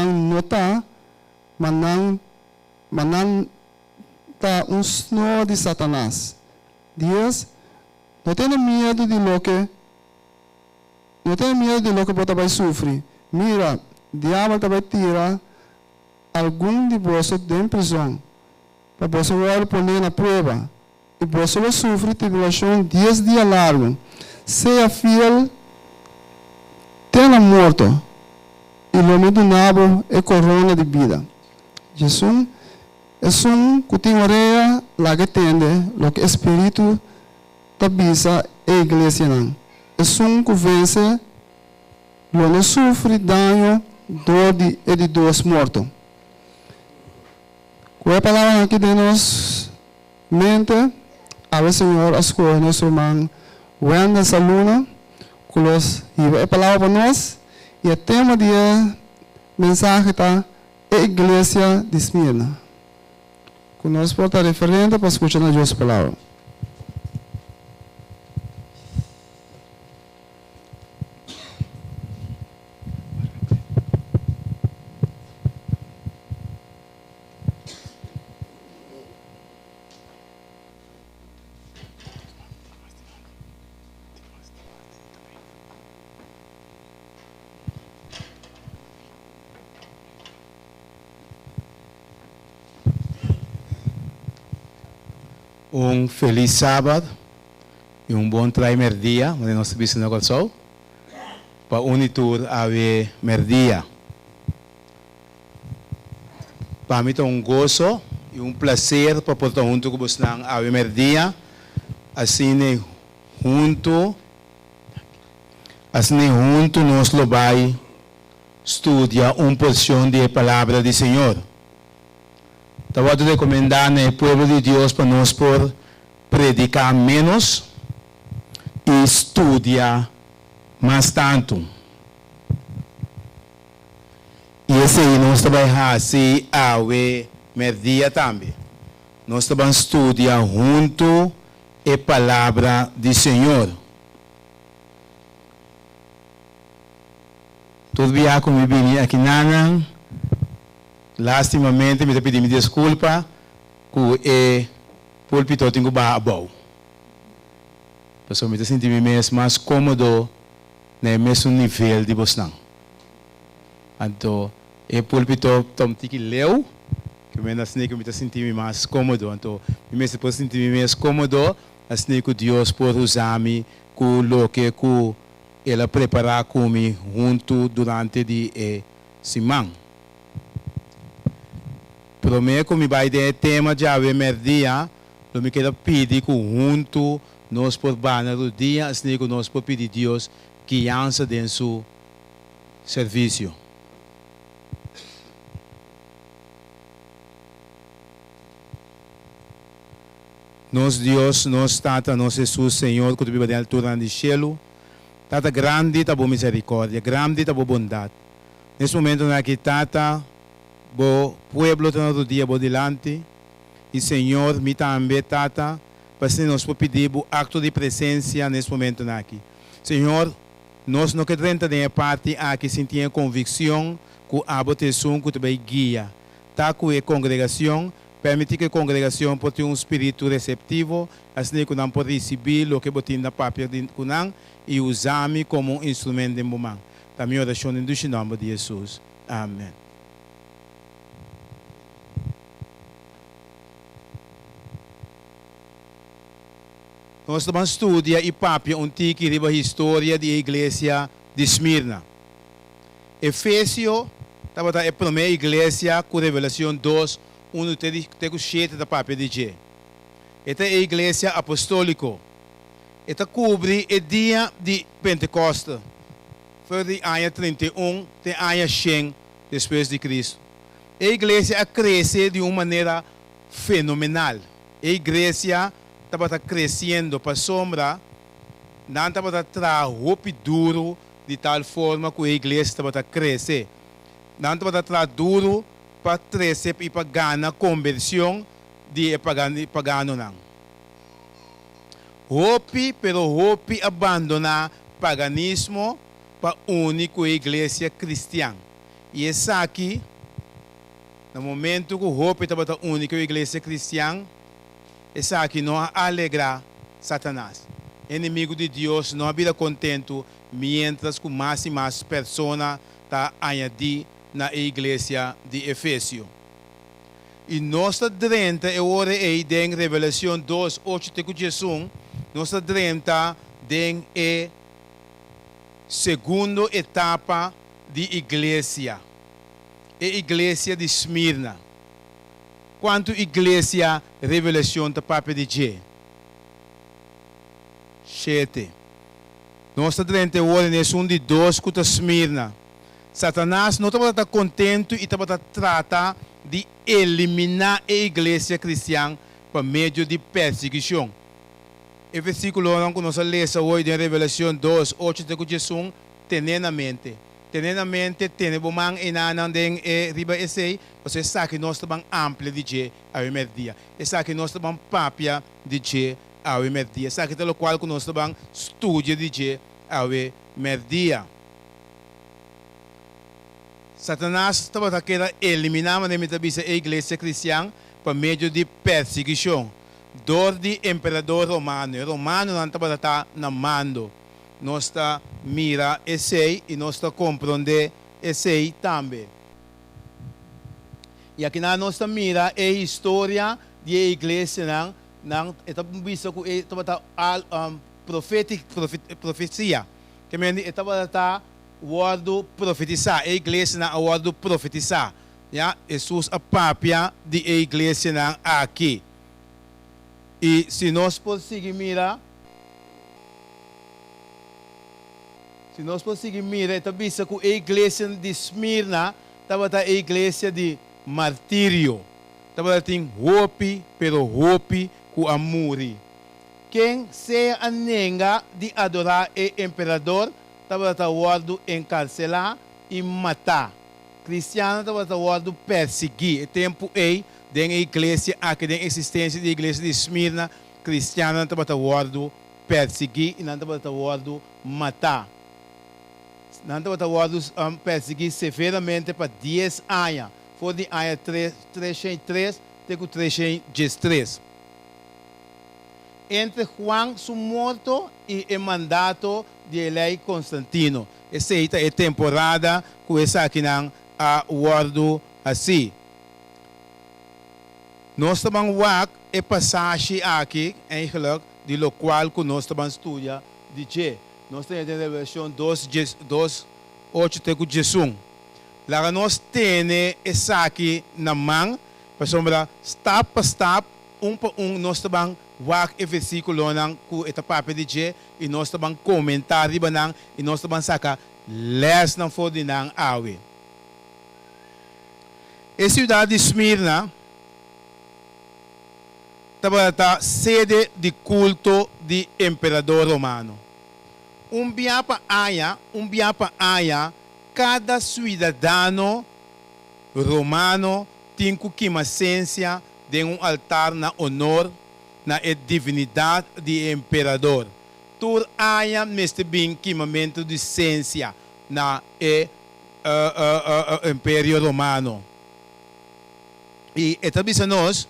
nan no ta, ma nan ma nan ta un snoa di Satanas. Dies, No tene miedu di loke no tene miedu di loke bo ta bai sufri. Mira, diabel ta bai tira algun di boso den prizon, pa boso wòrdu poné na prueba, i boso lo sufri tribulashon dies dia largu. Sea fiel te na morto, i lo mi duna bo e korona di bida. Jesun, Esun ku tin orea, laga e tende loke e Spiritu ta bisa e iglesianan. Esun ku vense lo no sufri daño dor di e di dos morto. Ku e palabranan aki den nos mente, awe Señor a skohe nos ruman Wendel Saluna ku los hiba e palabra pa nos, i e tema di e mensahe ta E iglesia di Smirna, ku nos por ta referente pa skucha na Dios su Palabra. Un felis sabat y un bon trai merdia, manera nos ta bisa na Kòrsou, pa un y tur awe merdia. Pa mi ta un goso y un placer pa por ta hunto cu bosnan awe merdia, asina hunto. Asina huntu nos lo bai studia un porcion di e Palabra di Señor. Ta wòrdu rekomendá na e pueblo di Dios pa nos por prediká ménos i studia mas tantu. I esei nos ta bai hasi awe mèrdia tambe. Nos ta ban studia huntu e Palabra di Señor. Tur bia ku mi bini akinanan, lastimamente mi ta pidi mi deskulpa ku e pulpito tin ku baha abou. Pasobra mi ta sinti mi mes mas komodo na e mesun nivel di bosnan. Anto e pulpito ta un tiki leu, ke men asina ku mi ta sinti mi mas komodo. Anto mi mester por sinti mi mes komodo asina ku Dios por usa mi ku loke ku El a prepará ku mi huntu durante di e siman. Promé ku mi bai den e tema djawe mèrdia, lo mi keda pidi ku huntu nos por bana rudia asina ku nos por pidi Dios guiansa den su servisio. Nos Dios, nos Tata, nos Hesus, Señor ku ta biba den alturanan di shelu, Tata grandi ta bo misericordia, grandi ta bo bondad. Nes momentonan aki Tata, bo pueblo ta na rudia bo dilanti, y Señor, mi tambe, Tata, pa asina nos por pidi bo acto di presencia nes momentonan aki. Señor, nos no ke drenta den e parti aki sin tin e conviccion cu abo ta esun cu ta bay guia, ta cu e congregacion Permití ku e kongregashon por tin un spiritu reseptivo, asina ku nan por risibí loke bo tin na papia ku nan i usa mi komo un instrument den bo man. Ta mi orashon den dushi nòmber di Hesus. Amen. Nos ta ban studia i papia un tiki riba historia di e iglesia di Smirna. Efesio tabata e promé iglesia ku Revelacion dos, unu te di te ku shete ta papia di dje. E ta e iglesia apostóliko. E ta kubri e dia di Pentekoste, for di aña 31 te aña shen despues di Kristu. E iglesia a krese di un manera fenomenal. E iglesia tabata kresiendo pasobra nan tabata traha hopi duru di tal forma ku e iglesia tabata krese. Nan tabata traha duru pa trese i pa gana kombersion di e paganonan. Hopi, pero hopi a bandoná paganismo pa uni ku e iglesia kristian. I esaki, na momentu ku hopi tabata uni ku e iglesia kristian, esaki no a alegrá Satanas. Enemigu di Dios no a bira kontentu miéntras ku mas i mas persona ta añadí na e iglesia di Efesio. I nos ta drenta e ora ei den Revelashon dos, ocho te ku diesun, nos ta drenta den e segundo etapa di iglesia, e iglesia di Smirna. Kuantu iglesia Revelashon ta papia di dje? Shete. Nos ta drenta e ora den esun di dos ku ta Smirna. Satanas no tabata ta kontentu i tabata trata di eliminá e iglesia kristian pa medio di persiguishon. E versíkulonan ku nos a lesa hoy den Revelashon dos, ocho te ku diesun, ten'é na mente. Ten'é na mente, tene bo man einanan den e riba esei, pasobra esaki nos ta ban amplia di dje awe mèrdia. Esaki nos ta ban papia di dje awe mèrdia. Esaki ta lokual ku nos ta ban studia di dje awe mèrdia. Satanas tabata keda eliminá, manera mi ta bisa, e iglesia kristian pa medio di persiguishon dor di emperador romano. E romanonan tabata ta na mando. Nos ta mira esei i nos ta komprondé esei tambe. I akinan nos ta mira e historia di e iglesianan, nan e ta bisa ku e tabata al profetik profesia. Ke mende e tabata ta wòrdu profetisá, e iglesianan a wòrdu profetisá. Ya, Hesus a papia di e iglesianan aki. I si nos por sigui mira, si nos por sigui mira, e ta bisa ku e iglesia di Smirna tabata e iglesia di martirio. Tabata tin hopi, pero hopi ku a muri. Ken sea a nenga di adorá e emperador tabata wòrdu enkarselá i matá. Kristiannan tabata wòrdu persiguí e tempu ei den e iglesia aki, den eksistensia di e iglesia di Smirna, kristiannan tabata wòrdu persiguí i nan tabata wòrdu matá. Nan tabata wòrdu persiguí severamente pa dies aña, for di aña 303 te ku 313. Entre Juan su morto i e mandato di e lei Constantino. Esei ta e temporada ku esakinan a wòrdu hasí. Nos ta ban wak e pasashi aki eigenlijk di lokual ku nos ta ban studia di dje. Nos ta den Revelashon dos, dos, ocho te ku diesun. Laga nos tene esaki na man, pasobra stap pa stap, un pa un nos ta ban wak e versíkulonan ku e ta papia di dje i nos ta ban komentá riba nan i nos ta ban saka lèsnan for di nan awe. E siudat di Smirna tabata sede di kulto di emperador romano. Un bia pa aña, un bia pa aña, kada suidadano romano tin ku kima sensia den un altar na onor na e divinidat di e emperador. Tur aña mester bin kimamentu di sensia na e Imperio Romano. I e ta bisa nos,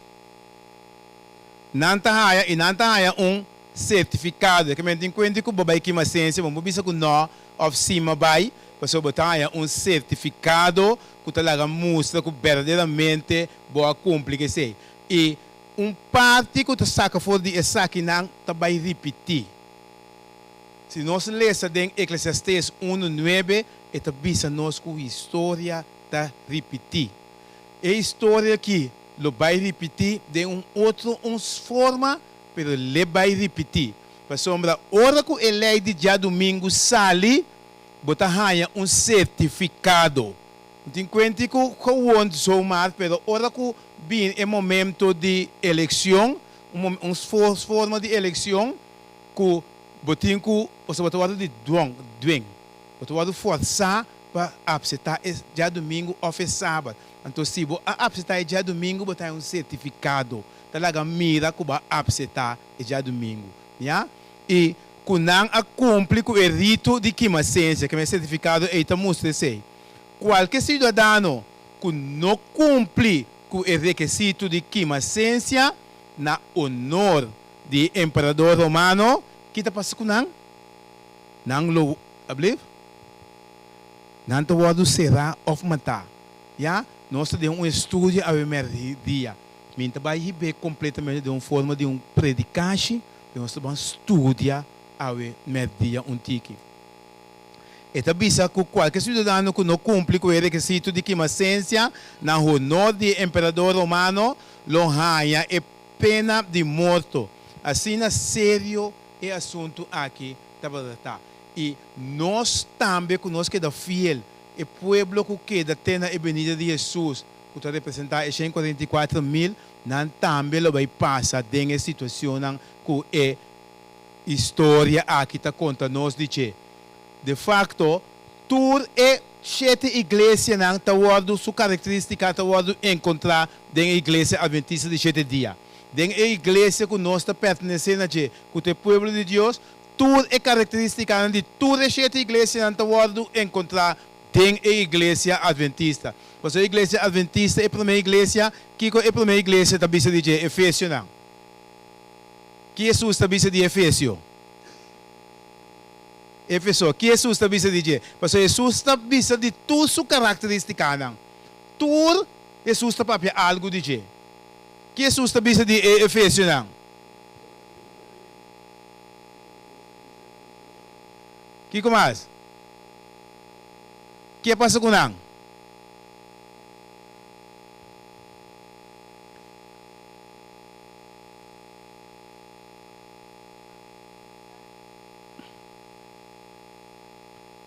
Nan ta haya, i nan ta haya un sertifikado. Ke men tin kuenta ku bo bai kima sensia, bo no por bisa ku no òf si mi a bai, pasobra bo ta haya un sertifikado ku ta laga mustra ku berdaderamente bo a kumpli ku esei. I un parti ku ta saka for di esakinan ta bai ripití. Si nos lesa den Eklesiastés unu nuebe, e ta bisa nos ku historia ta ripití. E historia akí lo bai ripití den un otro un forma, pero l'e bai ripití. Pasobra ora ku e lei di djadumingu sali, bo ta haña un sertifikado. No tin kuenti ku gewoon zomaar, pero ora ku bin e momento di elekshon, un forma di elekshon ku bo tin ku, pasobra bo ta wòrdu di dwong, dwing, bo ta wòrdu fòrsá pa apseptá e djadumingu òf e sabat. Anto si bo a apseptá e djadumingu bo ta haña un sertifikado ta laga mira ku bo a apseptá e djadumingu. Ya. I ku nan a kumpli ku e rito di kima sensia, keme sertifikado ei ta mustra esei. Kualke siudadano ku no kumpli ku e rekisito di kima sensia na onor di e emperador romano, ki ta pasa ku nan? Nan lo, ablief? Nan ta wòrdu será òf matá. Ya, nos ta den un estudio awe mèrdia. Mi ta bai hib'é kompletamente den un forma di un predikashi, pero nos ta ban studia awe mèrdia un tiki. E ta bisa ku kualke siudadano ku no kumpli ku e rekisito di kima sensia na honor di e emperador romano lo haña e pena di morto. Asina serio e asuntu aki tabata ta. I nos tambe ku nos keda fiel, e pueblo ku keda te na e benida di Hesus, ku ta representá e 144.000, nan tambe lo bai pasa den e situacionnan ku e historia aki ta konta nos di dje. De fakto, tur e shete iglesianan ta wòrdu su karakterístika ta wòrdu enkontrá den e Iglesia Adventista di Shete Dia. Den e iglesia ku nos ta pertenesé na dje, ku ta e pueblo di Dios, tur e karakterístikanan di tur e shete iglesianan ta wòrdu enkontrá den e Iglesia Adventista. Pasobra e Iglesia Adventista, e promé iglesia, kiko e promé iglesia ta bisa di dje? Efesionan. Ki Hesus ta bisa di Efesio? Efeso, ki Hesus ta bisa di dje? Pasobra Hesus ta bisa di tur su karakteristikanan. Tur Hesus ta papia algu di dje. Ki Hesus ta bisa di e Efesionan? Kiko mas? Ki a pasa ku nan?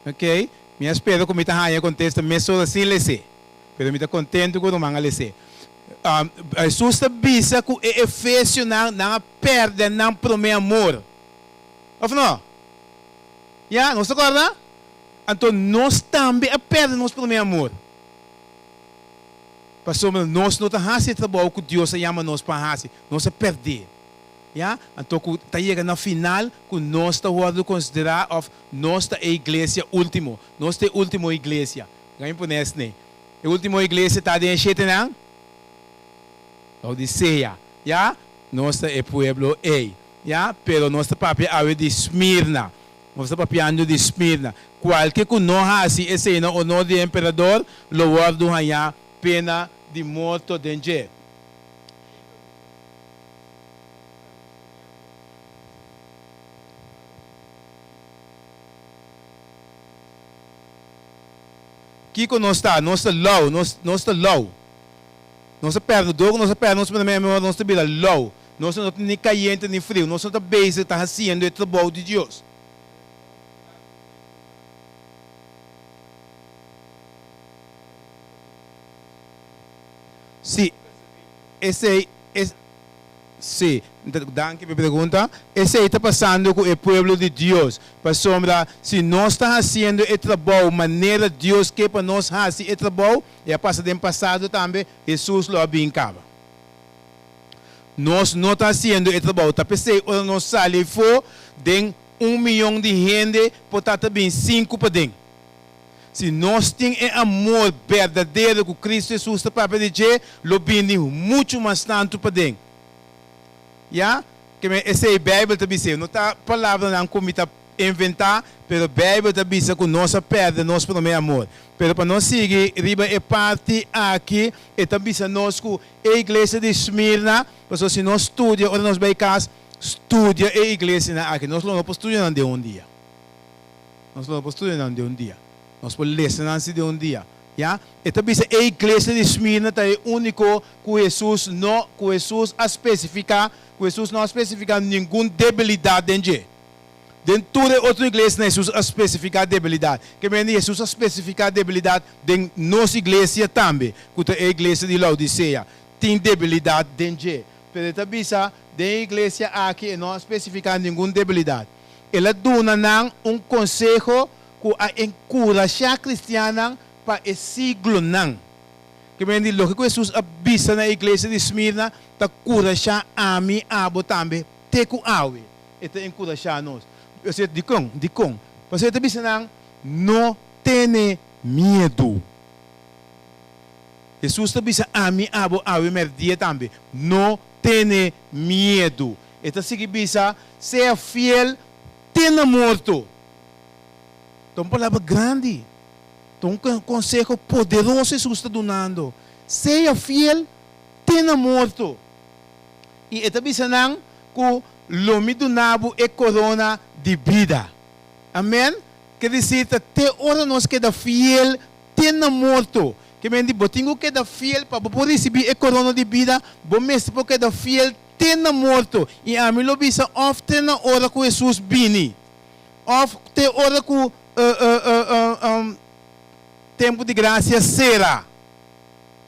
Ok, mi a spera ku mi ta haña e kontesta mesora sin les'é, pero mi ta kontentu ku ruman a les'é. Hesus ta bisa ku e efesionan nan a pèrdè nan promé amor. Òf no? Ya, nos ta kòrda? Anto nos tambe a pèrdè nos promé amor. Pasobra nos no ta hasi e trabou ku Dios a yama nos pa hasi. Nos a pèrd'é. Ya? Anto ku ta yega na final ku nos ta wòrdu konsiderá òf nos ta e iglesia último. Nos ta e último iglesia. Laga mi pone esne. E último iglesia ta den e shetenan? Laodisea. Ya? Nos ta e pueblo ei. Ya? Pero nos ta papia awe di Smirna. Nos ta papiando di Smirna. Kualke ku no hasi esei na onor di e emperador lo wòrdu hañá pena di morto den dje. Kiko nos ta? Nos ta lou. Nos, nos ta lou. Nos a pèrdè. Dor ku nos a pèrdè nos promé amor, nos ta bira lou. Nos no ta ni kayente ni friu. Nos no ta bezig ta hasiendo e trabou di Dios. Sí, esei es, sí, danki pa e pregunta. Esei ta pasando ku e pueblo di Dios. Pasobra si nos ta hasiendo e trabou manera Dios ke pa nos hasi e trabou, e a pasa den pasado tambe, Hesus lo a bin kaba. Nos no ta hasiendo e trabou. Ta p'esei ora nos sali afó, den un miyon di hende por ta ta bin sinku paden. Si nos tin e amor berdadero ku Kristu Hesus ta papia di dje, lo bini muchu mas tantu paden. Ya? Ke men esei Beibel ta bis'é. No ta palabranan ku mi ta inventá, pero Beibel ta bisa ku nos a pèrdè nos promé amor. Pero pa nos sigui riba e parti aki, e ta bisa nos ku E iglesia di Smirna, pasobra si nos studia ora nos bai kas, studia e iglesianan aki. Nos lo no por studia nan den un dia. Nos lo no por studia nan den un dia. Nos por lesa nan si den un dia. Ya? E ta bisa e iglesia di Smirna ta e úniko ku Hesus no, ku Hesus a spesifiká, ku Hesus no a spesifiká ningun debilidat den dje. Den tur e otro iglesianan Hesus a spesifiká debilidat. Ke mende Hesus a spesifiká debilidat den nos iglesia tambe, ku ta e iglesia di Laodisea. Tin debilidat den dje. Pero e ta bisa, den e iglesia aki e no a spesifiká ningun debilidat. El a duna nan un konseho ku a enkurashá kristiannan pa e siglonan. Ke mende loke ku Hesus a bisa na e iglesia di Smirna ta kurashá ami, abo tambe te ku awe. E ta enkurashá nos. Dikon? Dikon? Pasobra e ta bisa nan, No tene miedu. Hesus ta bisa ami abo awe mèrdia tambe, No tene miedu. E ta sigui bisa, Sea fiel te na morto. Ta un palabra grandi. Ta un konseho poderoso Hesus ta dunando. Sea fiel te na morto. I e ta bisa nan ku lo mi duna bo e korona di bida. Amen. Ke disir ta te ora nos keda fiel te na morto. Ke men di bo tin ku keda fiel pa bo por risibí e korona di bida, bo mester por keda fiel te na morto. I ami lo bisa òf te na ora ku Hesus bini, òf te ora ku tempu di grasia sera.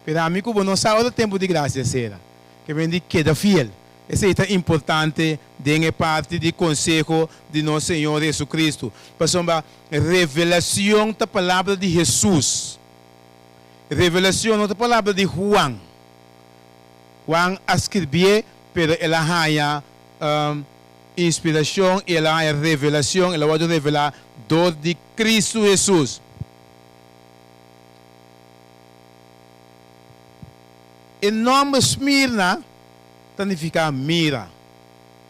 Pero ami ku bo no sa ora tempu di grasia sera. Ke men di keda fiel. Esei ta importante den e parti di konseho di nos Señor Jesucristo, pasobra revelacion ta palabra di Jesus. Revelacion no ta palabra di Juan. Juan a skirbié, pero el a haña inspiracion i el a haña revelacion, el a wòrdu revelá dor di Cristo Jesus. E nòmber Smirna ta nifiká mira,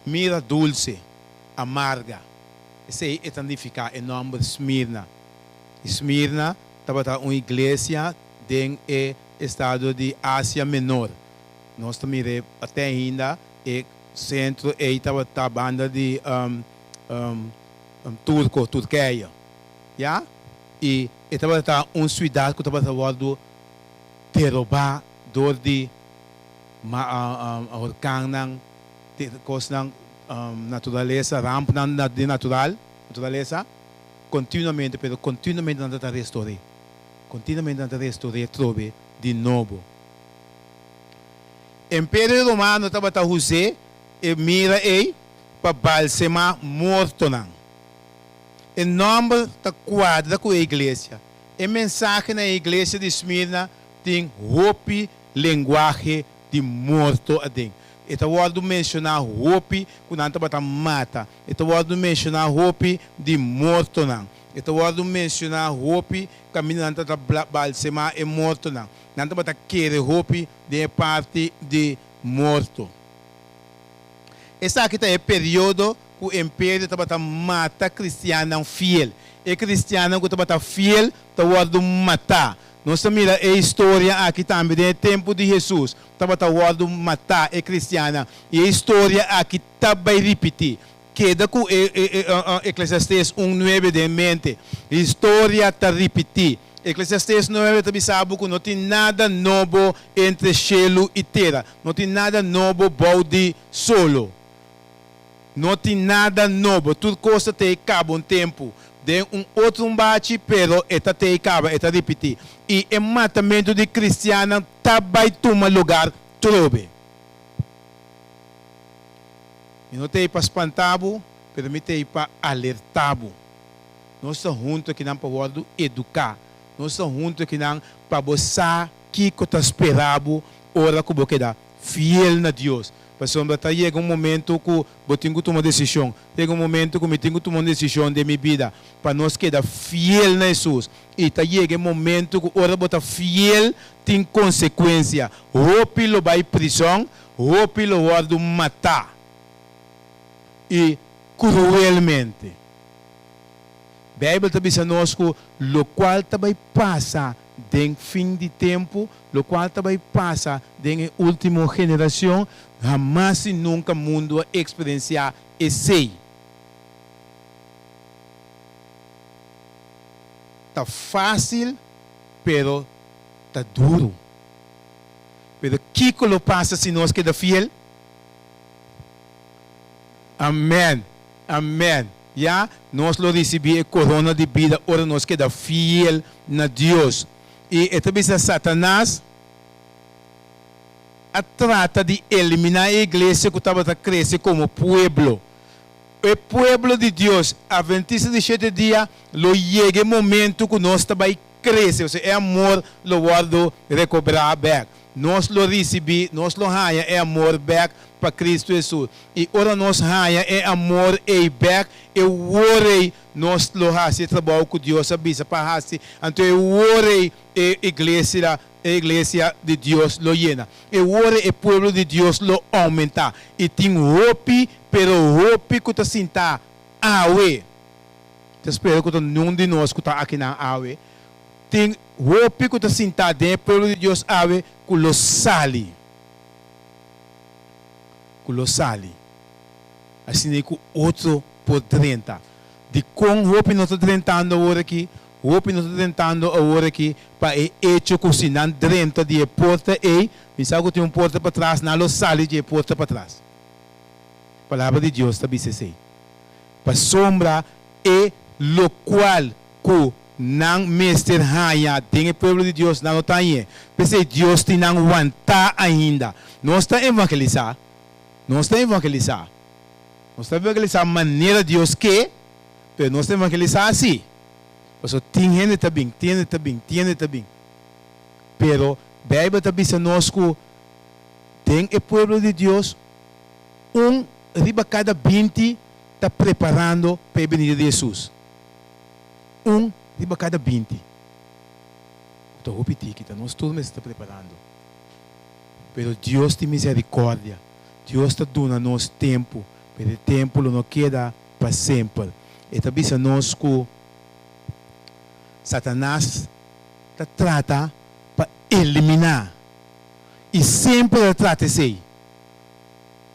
mira dulse, amarga. Esei e ta nifiká e nòmber Smirna. I Smirna tabata un iglesia den e estado di Asia Menor. Nos ta mir'é te ainda, e sentro ei tabata banda di Turko, Turkije, ya. I e tabata un siudat ku tabata wòrdu derobá dor di horkannan, kosnan naturalesa, rampnan di natural, naturalesa, kontinuamente, pero kontinuamente nan ta restor'é, kontinuamente nan ta restor'é atrobe di nobo. Imperio Romano tabata us'é e mira ei pa balsemá mortonan. E nòmber ta kuadra ku e iglesia. E mensahe na e iglesia di Smirna tin hopi lenguahe di morto aden. E ta wòrdu menshoná hopi ku nan tabata mata. E ta wòrdu menshoná hopi di mortonan. E ta wòrdu menshoná hopi kaminda nan tabata balsemá e mortonan. Nan tabata kere hopi den e parti di morto. Esaki ta e periodo ku imperio tabata mata kristiannan fiel. E kristiannan ku tabata fiel ta wòrdu matá. Nos ta mira e historia aki tambe den e tempu di Hesus. Tabata wòrdu matá e kristiannan. I e historia aki ta bai ripití. Keda ku e Eklesiastes un nuebe den mente. Historia ta ripití. Eklesiastes nuebe ta bisa bo ku no tin nada nobo entre shelu i tera. No tin nada nobo bou di solo. No tin nada nobo. Tur kos ta tei kaba un tempu. Den un otro un bachi, pero e ta tei kaba, e ta ripití. I e matamentu di kristiannan ta bai tuma lugar trobe. Mi no tei pa spanta bo, pero mi tei pa alerta bo. Nos ta huntu akinan pa wòrdu eduká. Nos ta huntu akinan pa bo sa kiko ta spera bo ora ku bo keda fiel na Dios. Pasobra ta yega un momento ku bo tin ku tuma desishon. Ta yega un momento ku mi tin ku tuma un desishon den mi bida pa nos keda fiel na Hesus. I ta yega e momento ku ora bo ta fiel tin konsekuensia. Hopi lo bai prison, hopi lo wòrdu matá i kruelmente. Beibel ta bisa nos ku lokual ta bai pasa den fin di tempu, lokual ta bai pasa den e último generashon, hamas i nunka mundu a eksperensiá esei. Ta fásil, pero ta duru. Pero kiko lo pasa si nos keda fiel? Amèn! Amèn! Ya, nos lo risibí e korona di bida ora nos keda fiel na Dios. I e ta bisa Satanas a trata di eliminá e iglesia ku tabata krese komo pueblo. E pueblo di Dios, Adventista di Shete Dia, lo yega e momentu ku nos ta bai krese, osea e amor lo wòrdu rekobrá bèk. Nos lo risibí, nos lo haña e amor bèk pa Kristu Hesus. I ora nos haña e amor ei bèk, e wor ei nos lo hasi e trabou ku Dios a bisa pa hasi. Anto e wor ei e iglesia. E iglesia di Dios lo yena. E ora e pueblo di Dios lo oumentá. I tin hopi, pero hopi ku ta sintá awe. Ta spera ku ta niun di nos ku ta akinan awe. Tin hopi ku ta sintá den e pueblo di Dios awe ku lo sali. Ku lo sali. Asina ei ku otro por drenta. Dikon hopi no ta drentando awor aki? Hopi no ta drentando awor aki pa e echo ku si nan drenta di e porta ei, mi sa ku tin un porta patras, nan lo sali di e porta patras. Palabra di Dios ta bisa esei. Pasobra e lokual ku nan mester haña den e pueblo di Dios, nan no ta hañ'é. P'esei Dios tin nan wantá ainda. Nos ta evangelisá, nos ta evangelisá, nos ta evangelisá manera Dios ke, pero nos ta evangelisá así. Pasobra tin hende ta bin, tin hende ta bin, tin hende ta bin. Pero Bijbel ta bisa nos ku den e pueblo di Dios un riba kada binti ta preparando pa e benida di Hesus. Un riba kada binti. Ku ta hopi tiki, ta nos tur mester ta preparando. Pero Dios tin misericordia. Dios ta duna nos tempu, pero e tempu lo no keda pa semper. E ta bisa nos ku Satanas ta trata pa eliminá, i semper el a trata esei.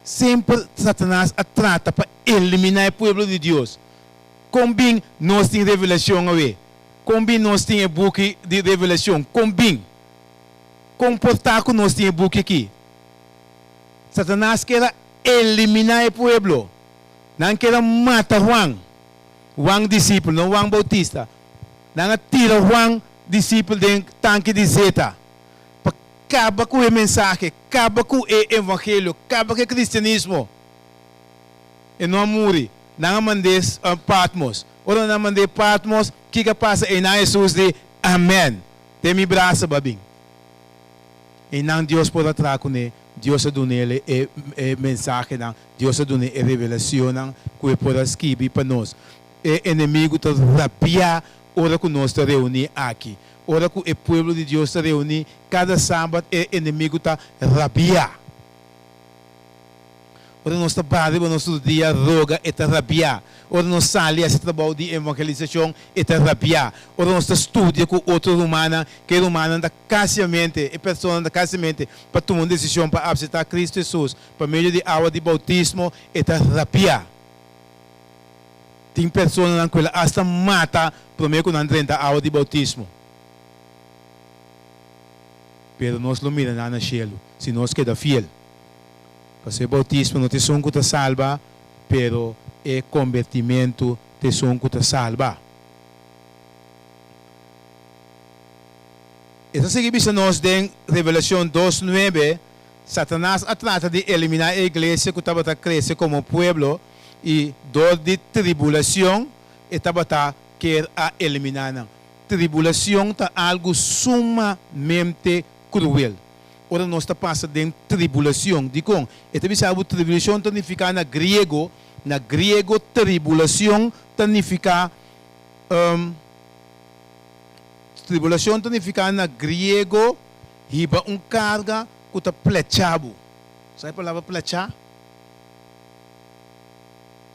Semper Satanas a trata pa eliminá e pueblo di Dios. Kon bin nos tin Revelashon awe? Kon bin nos tin e buki di Revelashon? Kon bin? Kon por ta ku nos tin e buki aki? Satanas kier a eliminá e pueblo. Nan kier a mata Juan, Juan disipel, no Juan Bautista. Nan a tira Juan disipel den tanki di zeta pa kaba ku e mensahe, kaba ku e evangelio, kaba ku e kristianismo. E no a muri. Nan a mand'é Patmos. Ora nan a mand'é Patmos, kiko a pasa? Einan Hesus di, Amen! Den mi brasa bo a bin. Einan Dios por a traha kuné, Dios a dun'el e mensahenan, Dios a dun'é e revelacionnan ku e por a skibi pa nos. E enemigu ta rabiá ora ku nos ta reuní aki. Ora ku e pueblo di Dios ta reuní kada sabat, e enemigu ta rabiá. Ora nos ta para riba nos rudia roga, e ta rabiá. Ora nos sali hasi trabou di evangelisashon, e ta rabiá. Ora nos ta studia ku otro rumannan, ku e rumannan ta kasiamente, e personanan ta kasiamente pa tuma un desishon pa apseptá Kristu Hesus pa medio di awa di boutismo, e ta rabiá. Tin personanan ku el a asta mata promé ku nan drenta awa di boutismo. Pero nos lo mira nan na shelu si nos keda fiel. Pasobra e boutismo no ta esun ku ta salba, pero e kombertimentu ta esun ku ta salba. E ta sigui bisa nos den Revelashon dos nuebe, Satanas a trata di eliminá e iglesia ku tabata krese komo pueblo, i dor di tribulashon e tabata kier a eliminá nan. Tribulashon ta algu sumamente kruel. Ora nos ta pasa den tribulacion. Dikon? E ta bisa bo tribulacion ta nifica na griego, na griego tribulacion ta nifica, tribulacion ta nifica na griego hiba un carga cu ta plecha bo. Sa e palabra plecha?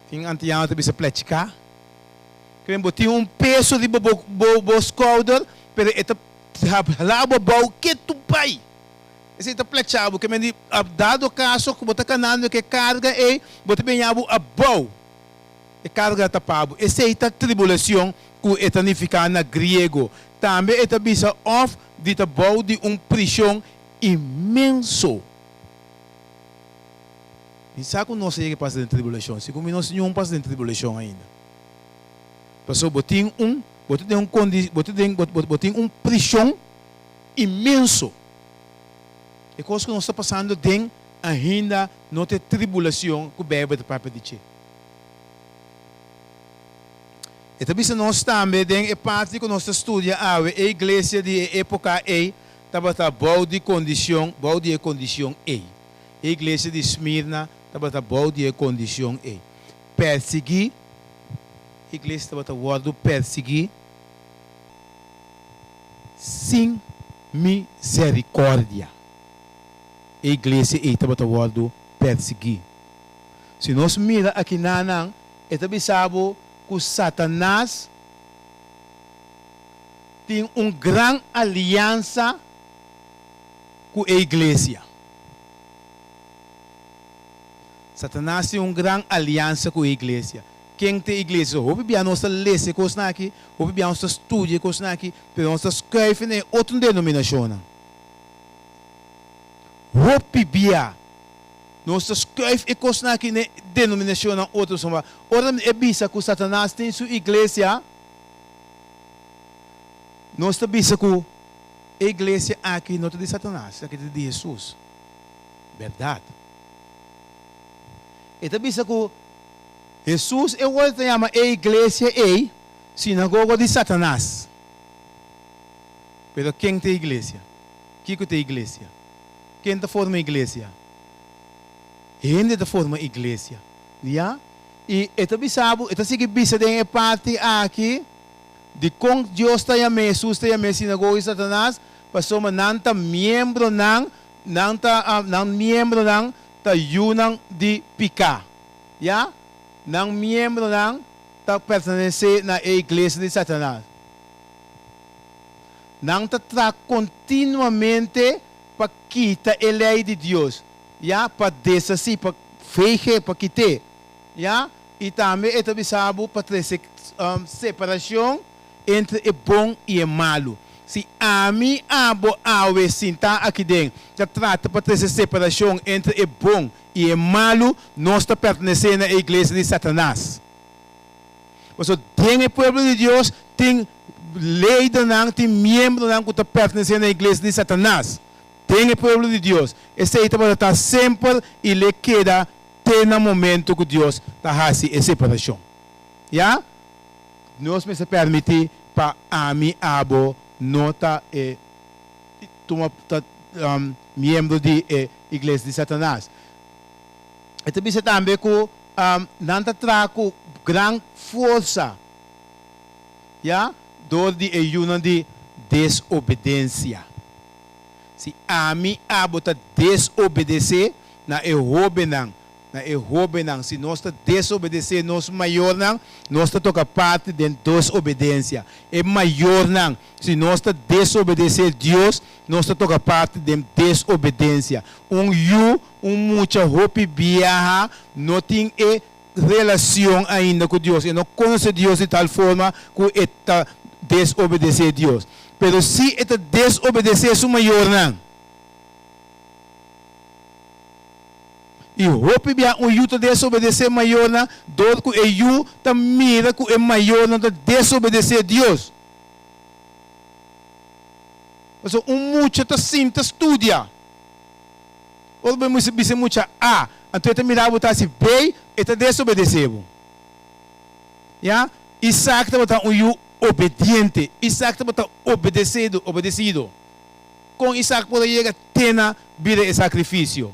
Tin antiano ta bisa plechka. Kren bo tin un peso riba bo bo bo schouder, pero e ta Hala bo abou ke tu bai. Esei ta plecha bo. Ke men di, dado kaso ku bo ta kanando ku e karga ei, bo ta beña bo abou. E karga ta pa bo. Esei ta tribulashon ku e ta nifiká na griego. Tambe e ta bisa òf di ta bou di un prishon inmenso. Mi sa ku nos a yega pasa den tribulashon. Segun mi nos niun pasa den tribulashon ainda. Pasobra bo tin un, bo ta den un kondi, bo ta den, bo, bo tin un prishon inmenso. E kos ku nos ta pasando den ainda no ta e tribulashon ku Beibel ta papia di dje. E ta bisa nos tambe den e parti ku nos ta studia awe, e iglesia di e époka ei tabata bou di kondishon, bou di e kondishon ei. E iglesia di Smirna tabata bou di e kondishon ei. Persiguí. Iglesia tabata wòrdu persiguí sin Mizerikòrdia. E iglesia ei tabata wòrdu persiguí. Si nos mira akinanan, e ta bisa bo ku Satanas tin un gran aliansa ku e iglesia. Satanas tin un gran aliansa ku e iglesia. Ken ta e iglesia? Hopi bia nos ta lesa e kosnan aki, hopi bia nos ta studia e kosnan aki, pero nos ta skuif na e otro denominashonnan. Hopi bia nos ta skuif e kosnan aki na e denominashonnan otro. Pasobra ora e bisa ku Satanas tin su iglesia, nos ta bisa ku e iglesia aki no ta di Satanas, esaki ta di Hesus. Bèrdat. E ta bisa ku Hesus e wòrdu ta yama e iglesia ei sinagoga di Satanas. Pero ken ta e iglesia? Kiko ta e iglesia? Ken ta forma iglesia? Hende ta forma iglesia. Ya? I e ta bisa bo, e ta sigui bisa den e parti aki, dikon Dios ta yam'é, Hesus ta yam'é sinagoga di Satanas, pasobra nan ta miembronan, nan ta, nan miembronan ta yunan di piká. Ya? Nan miembronan ta pertenesé na e iglesia di Satanas. Nan ta traha kontinuamente pa kita e lei di Dios, ya, pa deshasí, pa veeg'é, pa kit'é, ya. I tambe e ta bisa bo pa trese separashon entre e bon i e malu. Si ami, abo, awe sintá aki den ta trata pa trese separashon entre e bon i e malu, nos ta pertenesé na e iglesia di Satanas. Pasobra den e pueblo di Dios tin leidernan, tin miembronan ku ta pertenesé na e iglesia di Satanas. Den e pueblo di Dios. Esei tabata ta semper i l'e keda te na momento ku Dios ta hasi e separashon. Ya? Nos mester permití pa ami, abo no ta e tuma ta miembro di e iglesia di Satanas. E ta bisa tambe ku nan ta traha ku gran forsa, ya, dor di e yunan di desobedensia. Si ami, abo ta desobedesé na e hóbennan, na e hóbennan, si nos ta desobedesé nos mayornan, nos ta toka parti den desobedensia. E mayornan, si nos ta desobedesé Dios, nos ta toka parti den desobedensia. Un yu Un mucha hopi biaha no tin e relacion ainda cu Dios, e no conoce Dios di tal forma cu e ta desobedece Dios. Pero si e ta desobedece su mayornan. Y hopi biaha un yu ta desobedece mayornan dor cu e yu ta mira cu e mayornan ta desobedece Dios. Pasobra un mucha ta sinta studia. Ora bo mester bisa e mucha A, anto e ta mira bo ta hasi B, e ta desobedesé bo. Ya? Isaac tabata un yu obediente. Isaac tabata obedesido, obedesido. Kon Isaac por a yega te na bira e sakrifisio?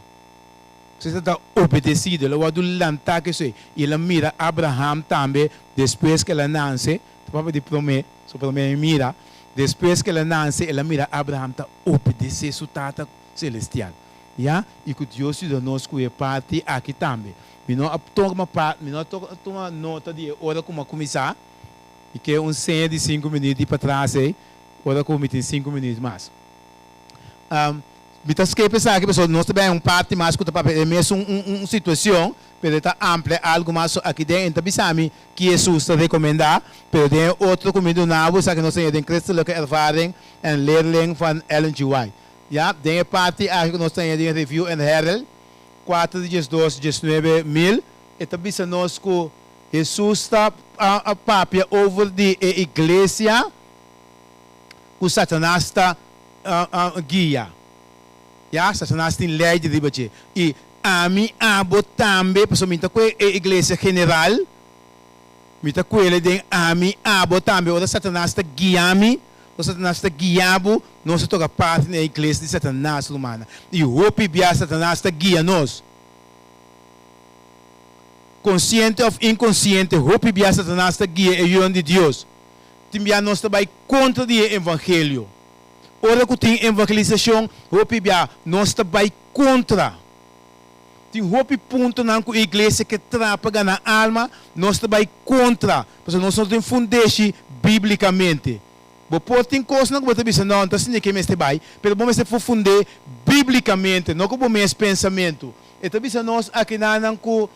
Pasobra e tabata obedesido. El a wòrdu lantá ku esei. I el a mira Abraham tambe despues ku el a nanse. Ta papia di promé, so promé mi mira. Despues ku el a nanse, el a mira Abraham ta obedesé su tata. Celestial. Ya, i ku Dios yuda nos ku e parti aki tambe. Mi no a toma pa, mi no a tuma nota di e ora ku mi a kuminsá. Mi ke un seña di sinku minüt di patras ei, ora ku mi tin sinku minüt mas. Mi ta skep esaki pasobra nos ta bai un parti mas ku ta papia e mesun un situashon, pero e ta amplia algu mas. So aki den e ta bisa mi ki Hesus ta rekomendá, pero den e otro ku mi duna bo esaki nos ta haña den Christelijke Ervaring en Leerling van Ellen G. White. Ya, den e parti aki ku nos ta haña den Review and Herald, kuater di diesdos diesnuebe mil, e ta bisa nos ku Hesus ta a papia over di e iglesia ku Satanas ta guia. Ya, Satanas tin lei di riba dje. I ami, abo tambe, pasobra mi ta ku e iglesia general, Mi ta kuele den ami, abo tambe. Ora Satanas ta guia mi, ora Satanas ta guia bo, nos ta toka parti na e iglesia di Satanas, rumannan. I hopi bia Satanas ta guia nos. Konsiente òf inkonsiente, hopi bia Satanas ta guia e yunan di Dios. Tin bia nos ta bai kontra di e evangelio. Ora ku tin evangelisashon, hopi bia nos ta bai kontra. Tin hopi puntonan ku iglesia ke tra pa gana alma, nos ta bai kontra, pasobra nos no tin fundeshi bíblikamente. Bo por tin kosnan ku bo ta bisa, No, no ta asina ke mester bai, pero bo mester fund'é bíblikamente, no ku bo mes pensamentu. E ta bisa nos akinanan ku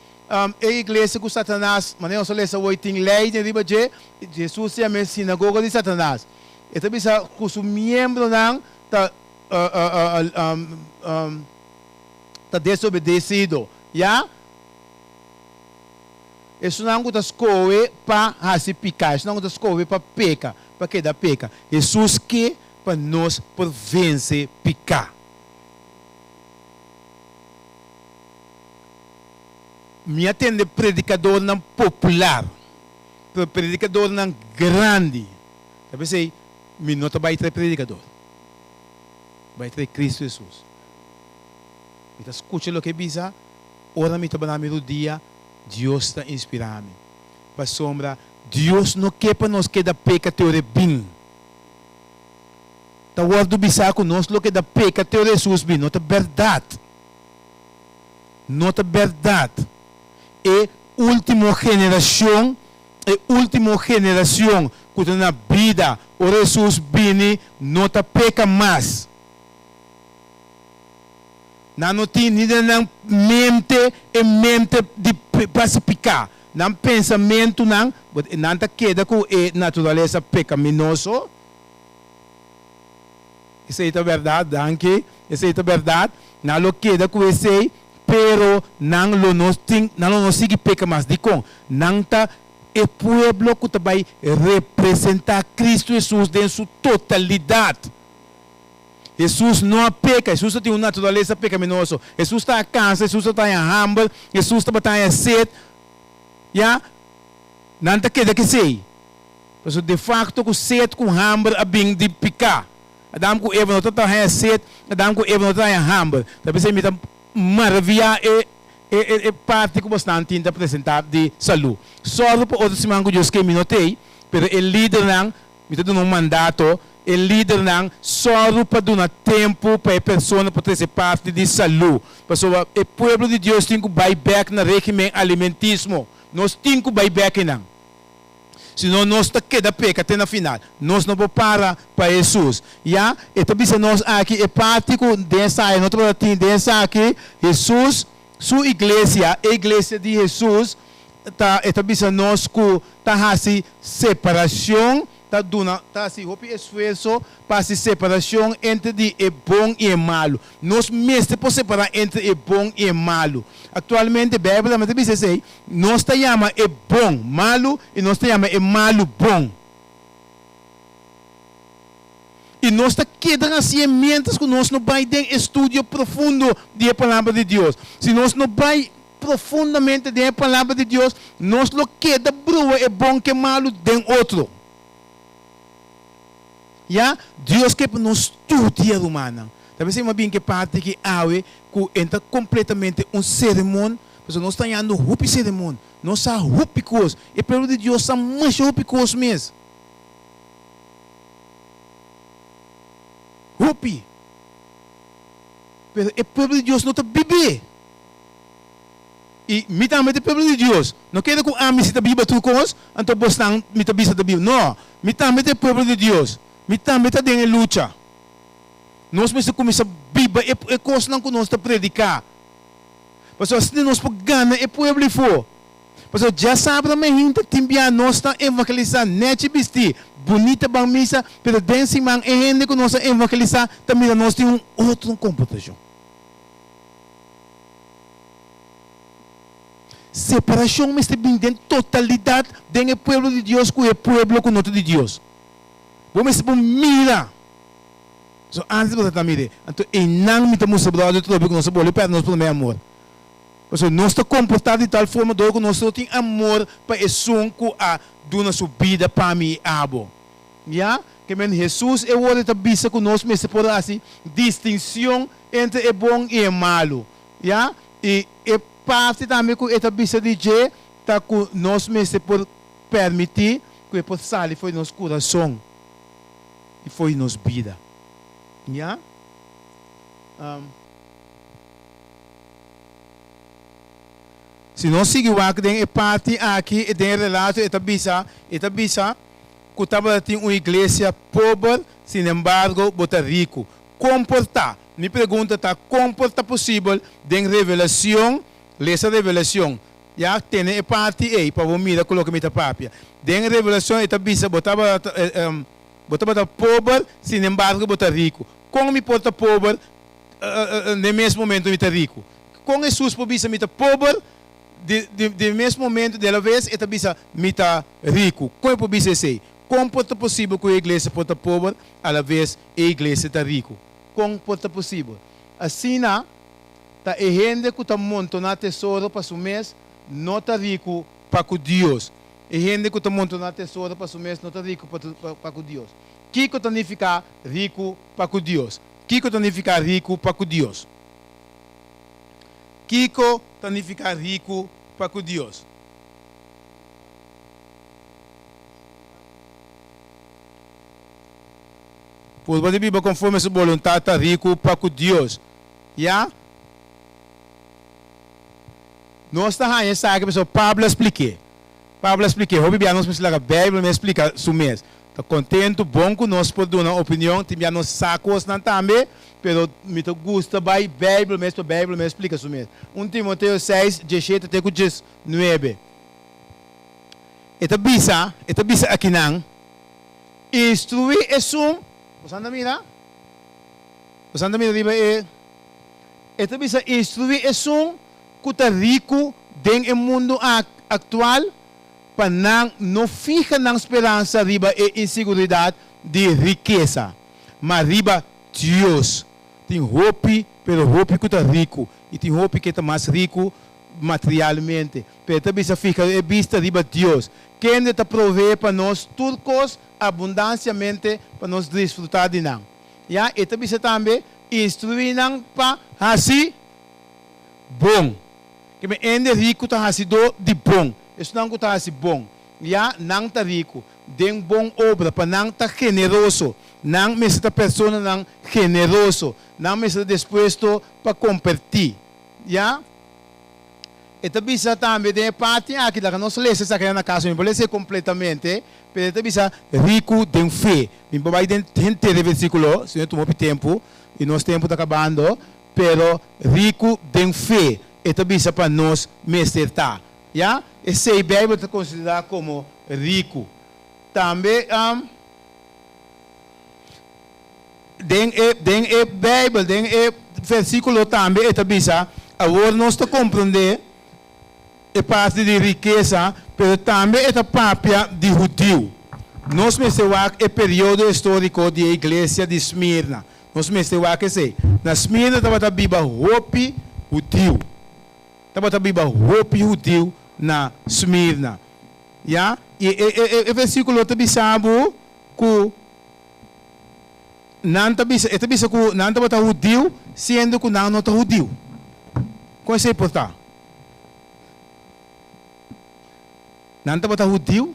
e iglesia ku Satanas, manera nos a lesa awor, tin lei den riba dje, Jesus ta yama e sinagoga di Satanas. E ta bisa ku su miembronan ta ta desobedesido, ya. Esunnan ku ta skohe pa hasi piká, esunnan ku ta skohe pa peka, pa keda peka. Hesus ke pa nos por vense piká. Mi a tende predikadornan popular, pero predikadornan grandi. Ta p'esei mi no ta bai trae predikador. Bai trae Kristu Hesus. Mi ta skucha loke e bisa, ora mi ta bana mi rudia, Dios ta inspirá mi. Pasobra Dios no ke pa nos keda peka te ora e bin. Ta wòrdu bisá ku nos lo keda peka te ora Hesus bin. No ta bèrdat. No ta bèrdat. E último generashon, e último generashon ku ta na bida ora Hesus bini no ta peka mas. Nan no tin ni den nan mente e mente di hasi piká. Nan pensamentunan, nan ta keda ku e naturalesa pekaminoso. Esei ta bèrdat, danki. Esei ta bèrdat. Nan lo keda ku esei, pero nan lo no tin, nan lo no sigui peka mas. Dikon? Nan ta e pueblo ku ta bai representá Kristu Hesus den su totalidat. Hesus no a peka. Hesus ta tin un naturalesa pekaminoso. Hesus ta a kansa, Hesus ta taña hamber, Hesus tabata haña set. Ya, nan ta keda kesei. Pasobra defakto ku set ku hamber a bin di piká. Adam ku Eva no tabata haña set, Adam ku Eva no tabata haña hamber. Ta p'esei mi ta maraviyá e e parti ku bosnan tin ta presentá di salú. Sòru pa otro siman ku Dios ke mi no t'ei, pero e lidernan Mi ta duna un mandato, e lidernan sòru pa duna tempu pa e persona por trese parti di salú. Pasobra e pueblo di Dios tin ku bai bèk na régimen alimentismo. Nos tin ku bai bèk einan. Si no nos ta keda peka te na final. Nos no por para pa Hesus. Ya, e ta bisa nos aki e parti ku den esaki no tabata tin den esaki, Hesus su iglesia, e iglesia di Hesus, ta e ta bisa nos ku ta hasi separashon, ta duna ta hasi hopi esfuerso pa hasi separashon entre di e bon i e malu. Nos mester por separá entre e bon i e malu. Aktualmente Beibel tambe ta bisa esei, nos ta yama e bon malu i nos ta yama e malu bon. I nos ta keda hasié miéntras ku nos no bai den estudio profundo di e Palabra di Dios. Si nos no bai profundamente den e Palabra di Dios, nos lo keda brua e bon ku e malu den otro. Ya, Dios ke pa nos studia, rumannan. Ta p'esei mi a bin ku e parti aki awe ku e ta kompletamente un sermon, pasobra nos ta hañando hopi sermon, nos sa hopi kos, e pueblo di Dios sa masha hopi kos mes. Hopi. Pero e pueblo di Dios no ta bib'é. I mi tambe ta e pueblo di Dios. No kere ku ami si ta biba tur kos, anto bosnan mi ta bisa ta biba. No, mi tambe ta e pueblo di Dios. Mi tambe ta den e lucha. Nos mester kuminsá biba e e kosnan ku nos ta prediká. Pasobra asina nos por gana e pueblo ifó. Pasobra djasabra mainta tin bia nos ta evangelisá nèchi bistí, bunita ban misa, pero den siman e hende ku nos a evangelisá ta mira nos tin un otro komportashon. Separashon mester bin den totalidat den e pueblo di Dios ku e pueblo ku no ta di Dios. Bo mester por mira. So antes bo ta ta mir'é. Anto einan mi ta mustra bròder trobe ku nos a bolbe pèrdè nos promé amor. Pasobra nos ta komportá di tal forma dor ku nos no tin amor pa esun ku a duna su bida pa mi i abo. Ya, ke men Hesus e worde ta bisa ku nos mester por hasi distinshon entre e bon i e malu. Ya, i e parti tambe ku e ta bisa di dje ta ku nos mester por permití ku e por sali for di nos kurason i for di nos bida. Ya. Si nos sigui wak den e parti aki den e relato e ta bisa, e ta bisa ku tabata tin un iglesia pober, sinembargo bo ta riku. Kon por ta? Mi pregunta ta kon por ta posibel den Revelacion, lesa Revelacion, ya, tene e parti ei pa bo mira ku loke mi ta papia. Den Revelacion e ta bisa bo tabata bo tabata pober, sinembargo bo ta riku. Kon mi por ta pober den mes momento mi ta riku? Kon Hesus por bisa mi ta pober den mes momento de la ves e ta bisa mi ta riku? Kon e por bisa esei? Kon por ta posibel ku e iglesia por ta pober a la ves e iglesia ta riku? Kon por ta posibel? Asina ta e hende ku ta montoná tesoro pa su mes no ta riku pa ku Dios. E hende ku ta montoná tesoro pa su mes no ta riku pa ku Dios. Kiko ta nifiká riku pa ku Dios? Kiko ta nifiká riku pa ku Dios? Kiko ta nifiká riku pa ku Dios? Purba di biba konforme su boluntat ta riku pa ku Dios. Ya. Nos ta haña esaki pasobra Pablo a splik'é. Pablo a splik'é. Hopi bia nos mester laga Beibel mes splika su mes. Ta kontentu, bon ku nos por duna opinion, tin bia nos sa kosnan tambe, pero mi ta gusta bai Beibel mes pa Beibel mes splika su mes. Un Timoteo seis, diesshete te ku diesnuebe. E ta bisa, e ta bisa akinan, Instruí esun, boso anda mira? Boso anda mira riba e, e ta bisa instruí esun ku ta riku den e mundu aktual, pa nan no fiha nan speransa riba e inseguridat di rikesa, ma riba Dios. Tin hopi, pero hopi ku ta riku, i tin hopi ke ta mas riku materialmente. Pero e ta bisa fiha e bista riba Dios, kende ta proveé pa nos tur kos abundansiamente pa nos disfrutá di nan. Ya, e ta bisa tambe, instruí nan pa hasi bon. Keme hende riku ta hasidó di bon. Esnan ku ta hasi bon, ya nan ta riku den bon obra, pa nan ta generoso. Nan mester ta personanan generoso. Nan mester ta dispuesto pa kompartí. Ya. E ta bisa tambe den e parti aki, laga nos lesa esaki na kas, mi por lesa kompletamente, pero e ta bisa riku den fe. Mi por bai den henter e versíkulo, si no e tuma hopi tempu, i nos tempu ta kabando. Pero riku den fe, e ta bisa pa nos mester ta. Ya, esei Bijbel ta konsiderá komo riku. Tambe den e den e Bijbel, den e versíkulo tambe e ta bisa, awor nos ta komprondé e parti di rikesa, pero tambe e ta papia di hudiu. Nos mester wak e periodo históriko di e iglesia di Smirna. Nos mester wak esei. Na Smirna tabata biba hopi hudiu. Tabata biba hopi hudiu na Smirna. Ya, i e e e versíkulo ta bisa bo ku nan ta bisa, e ta bisa ku nan tabata hudiu siendo ku nan no ta hudiu. Kon esei por ta? Nan tabata hudiu,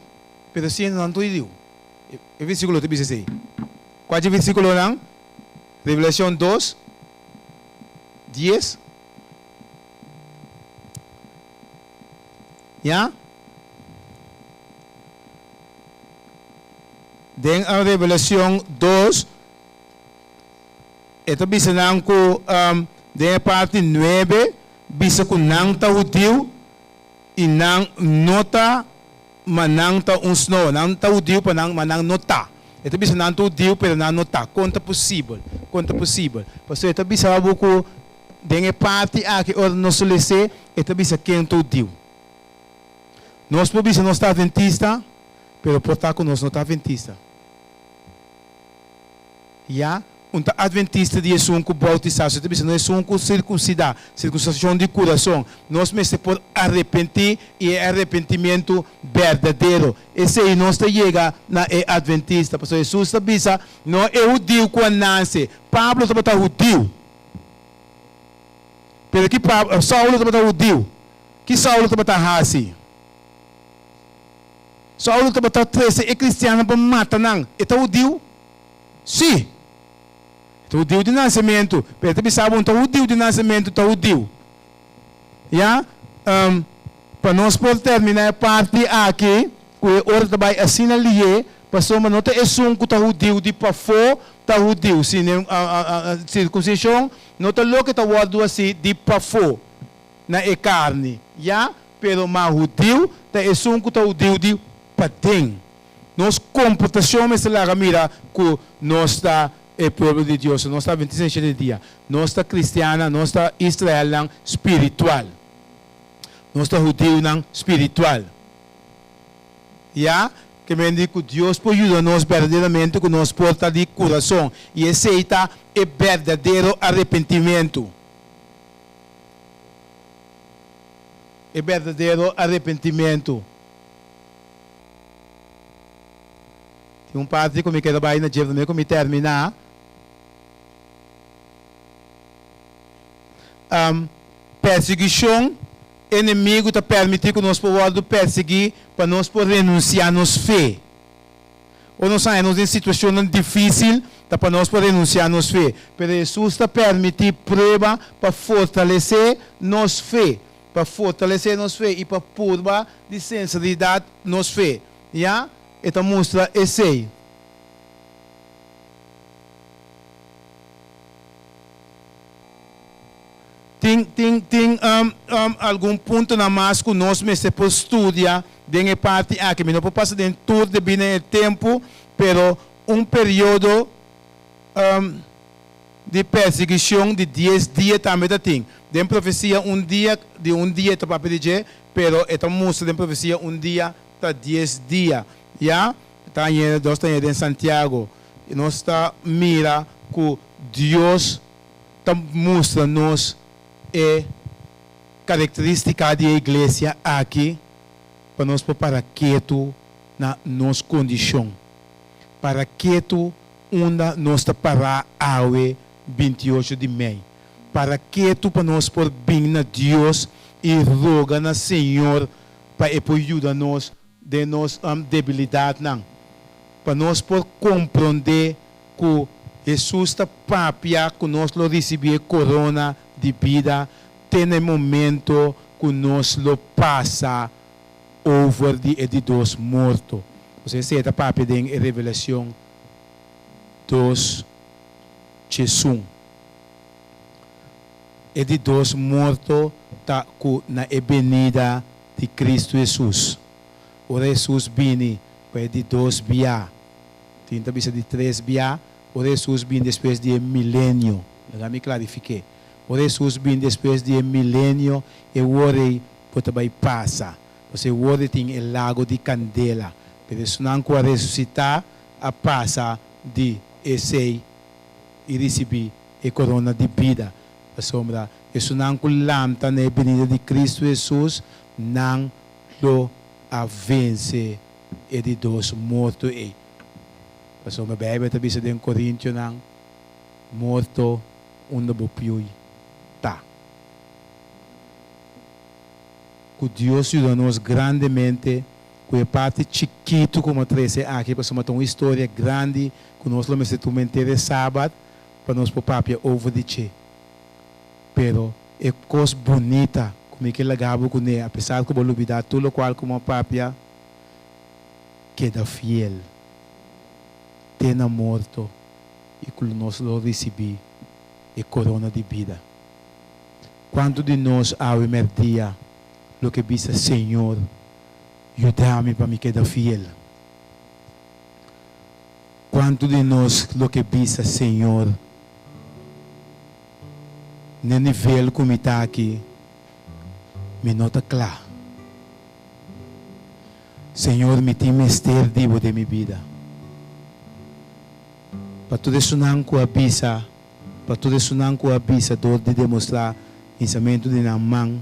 pero siendo nan ta hudiu. E versíkulo ta bisa esei. Kua dje versíkulonan? Revelashon dos, dies. Ya? Den Revelashon dos, e ta bisa nan ku den e parti nuebe bisa ku nan ta hudiu i nan no ta ma nan ta un snoa. Nan ta hudiu pa nan, ma nan no ta. E ta bisa nan ta hudiu pero nan no ta. Kon ta posibel? Kon ta posibel? Pasobra e ta bisa bo ku den e parti aki ora nos les'é e ta bisa ken ta hudiu. Nos por bisa nos ta adventista, pero por ta ku nos no ta adventista. Ya, un ta adventista di esun ku boutisá, su ta bisa no esun ku sirkunsidá, sirkunsishon di kurason. Nos mester por arepentí i e arepentimentu berdadero. Esei nos ta yega na e adventista, pasobra Hesus ta bisa, No e hudiu ku a nase. Pablo tabata hudiu. Pero ki Pablo, Saulo tabata hudiu. Ki Saulo tabata hasi? Saulo tabata trese e kristiannan pa mata nan. E ta hudiu? Sí. Ta hudiu di nasementu, pero e ta bisa bo un ta hudiu di nasementu, ta hudiu. Ya? Pa nos por terminá e parti aki, ku e ora ta bai asina lié, pasobra no ta esun ku ta hudiu di pafó ta hudiu, sino sirkunsishon no ta loke ta wòrdu hasí di pafó na e karni, ya, pero ma hudiu ta esun ku ta hudiu di paden. Nos komportashon mester laga mira ku nos ta e pueblo di Dios, nos ta Adventista di shete dia, nos ta kristiannan, nos ta israelnan spiritual, nos ta hudiunan spiritual. Ya, ke men di ku Dios por yuda nos berdaderamente ku nos por ta di kurason, i esei ta e berdadero arepentimentu. E berdadero arepentimentu. Tin un parti ku mi keda bai na dje promé ku mi terminá. Persiguishon, Enemigu ta permití ku nos por wòrdu persiguí pa nos por renunsiá nos fe. Ora nos haña nos den situashonnan difísil, ta pa nos por renunsiá nos fe. Pero Hesus ta permití prueba pa fortalesé nos fe, pa fortalesé nos fe i pa purba di senseridat nos fe. Ya, e ta mustra esei. Tin, tin, tin algun puntonan mas ku nos mester por studia den e parti aki. Mi no por pasa den tur debí na e tempu, pero un periodo di persiguishon di dies dia tambe ta tin. Den profesia un dia, di un dia e ta papia di dje, pero e ta mustra den profesia un dia ta dies dia. Ya, ta hañ'é, nos ta hañ'é den Santiago. Nos ta mira ku Dios ta mustra nos e karakterístika di e iglesia aki pa nos por para ketu na nos kondishon, para ketu unda nos ta pará awe 28 di mei, para ketu pa nos por bin na Dios i roga na Señor pa e por yuda nos den nos debilidatnan, pa nos por komprondé ku Hesus ta papia ku nos lo risibí e korona di bida te na e momento ku nos lo pasa over di e di dos morto. Osea esei ta papia den e Revelashon dos djesun. E di dos morto ta ku na e benida di Kristu Hesus. Ora Hesus bini pa e di dos bia, tin ta bisa di tres bia, ora Hesus bini despues di e milenio, laga mi klarifik'é, ora Hesus bini despues di e milenio, e wor ei bo ta bai pasa, pasobra e wor ei tin e lago di kandela, pero esunnan ku a resusitá a pasa di esei i risibí e korona di bida, pasobra esunnan ku lanta na e binida di Kristu Hesus, nan lo a vense e di dos morto ei. Pasobra Beibel ta bisa den Korintionan, Morto, unda bo piui ta? Ku Dios yuda nos grandemente ku e parti chikitu ku mi a trese aki, pasobra ta un historia grandi ku nos lo mester tuma henter e Sabat pa nos por papia over di dje. Pero e kos bunita ku mi ke laga bo kuné, apesar ku bo lubidá tur lokual ku mi a papia, keda fiel te na morto i ku nos lo risibí e korona di bida. Kuantu di nos awe mèrdia lo ke bisa, Señor, yuda mi pa mi keda fiel? Kuantu di nos lo ke bisa, Señor, n'e nivel ku mi ta aki, mi no ta kla. Señor, mi tin mester di Bo den mi bida. Pa tur esunnan ku a bisa, pa tur esunnan ku a bisa dor di demostrá hinsamentu di nan man,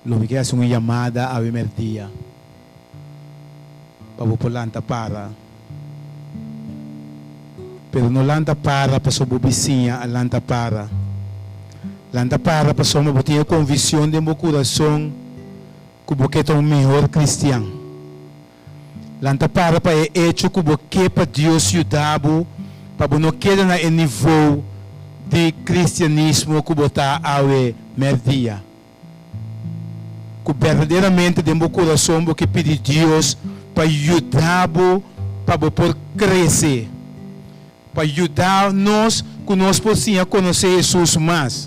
Lo mi ke hasi un yamada awe merdia pa bo por lanta para. Pero no lanta para pasobra bo bisiña a lanta para. Lanta para pasobra bo tin e konvikshon den bo kurason ku bo ke ta un mihor kristian. Lanta para pa e echo ku bo ke pa Dios yuda bo. pa bo no keda na e nivou di kristianismo ku bo ta awe mèrdia. Ku berdaderamente den bo kurason bo ke pidi Dios pa yuda bo pa bo por krese, pa yuda nos ku nos por siña konosé Hesus mas.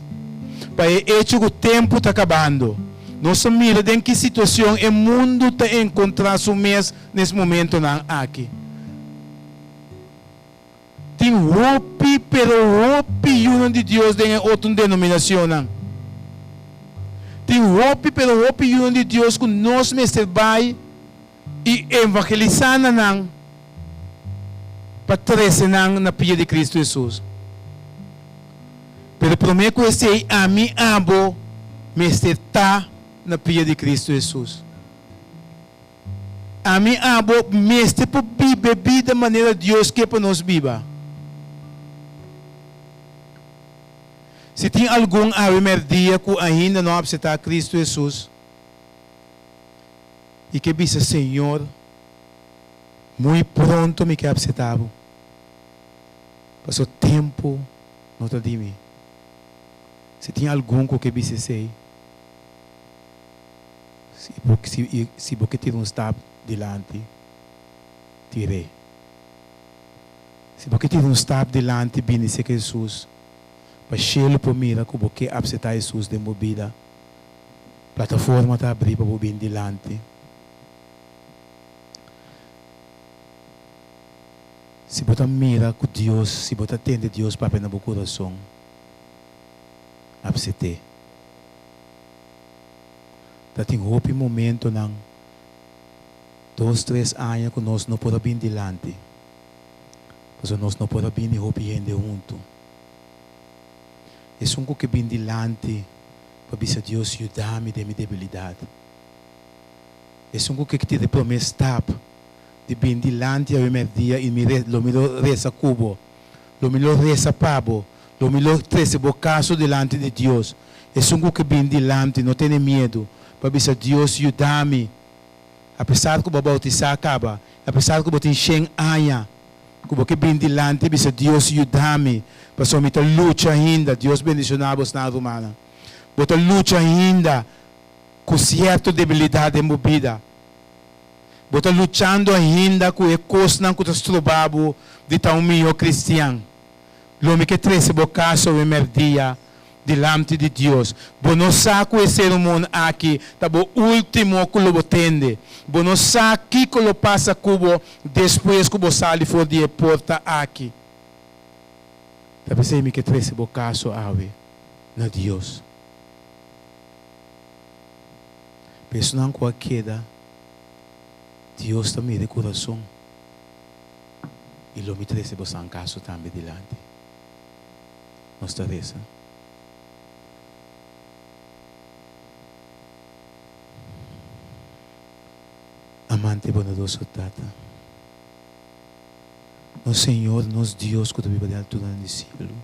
Pa e echo ku tempu ta kabando, nos ta mira den ki situashon e mundu ta enkontrá su mes nes momentonan aki. Tin hopi, pero hopi yunan di Dios den e otro denominacionnan. Tin hopi, pero hopi yunan di Dios cu nos mester bay y evangelisa na nan pa trece nan na pia di Cristo Jesus. Pero prome cu esey ami, abo mester ta na pia di Cristo Jesus. Ami abo mester por biba e bida manera Dios ke pa nos biba. Si tin algun awe merdia ku ainda no a apseptá Kristu Hesus i ke bisa, Señor, muy pronto mi ke apseptá Bo, pasobra tempu no ta di mi. Si tin algun ku ke bisa esei, Si bo ke tira un stap dilanti, tir'é. Si bo ke tira un stap dilanti, bini serka Hesus, pa shelu por mira ku bo ke apseptá Hesus den bo bida. Plataforma ta abrí pa bo bini dilanti. Si bo ta mira ku Dios, si bo ta tende Dios papia na bo kurason, apsept'é. Ta tin hopi momentonan, dos tres aña ku nos no por a bin dilanti, pasobra nos no por a bini hopi hende huntu. Esun ku ke bin dilanti pa bisa Dios yuda mi den mi debilidat. Esun ku ke tira e promé stap di bin dilanti awe mèrdia i mi lo mi lo resa ku bo, lo mi lo resa pa bo, lo mi lo trese bo kaso dilanti di Dios. Esun ku ke bin dilanti no tene miedu pa bisa Dios yuda mi. Apesar ku bo a boutisá kaba, apesar ku bo tin shen aña, ku bo ke bin dilanti i bisa Dios yuda mi, pasobra mi ta lucha ainda. Dios bendishoná bosnan rumannan. Bo ta lucha ainda ku sierto debilidat den bo bida. Bo ta luchando ainda ku e kosnan ku ta stroba bo di ta un mihó kristian. Lo mi ke trese bo kaso awe mèrdia dilanti di Dios. Bo no sa ku e sermon aki ta bo último ku lo bo tende. Bo no sa kiko lo pasa ku bo despues ku bo sali for di e porta aki. Ta p'esei mi ke trese bo kaso awe na Dios. Pa esunnan ku a keda, Dios ta mira e kurason i lo mi trese bosan kaso tambe dilanti. Nos ta resa. Amante bondadoso Tata, nos Señor, nos Dios ku ta biba den alturanan di sielu.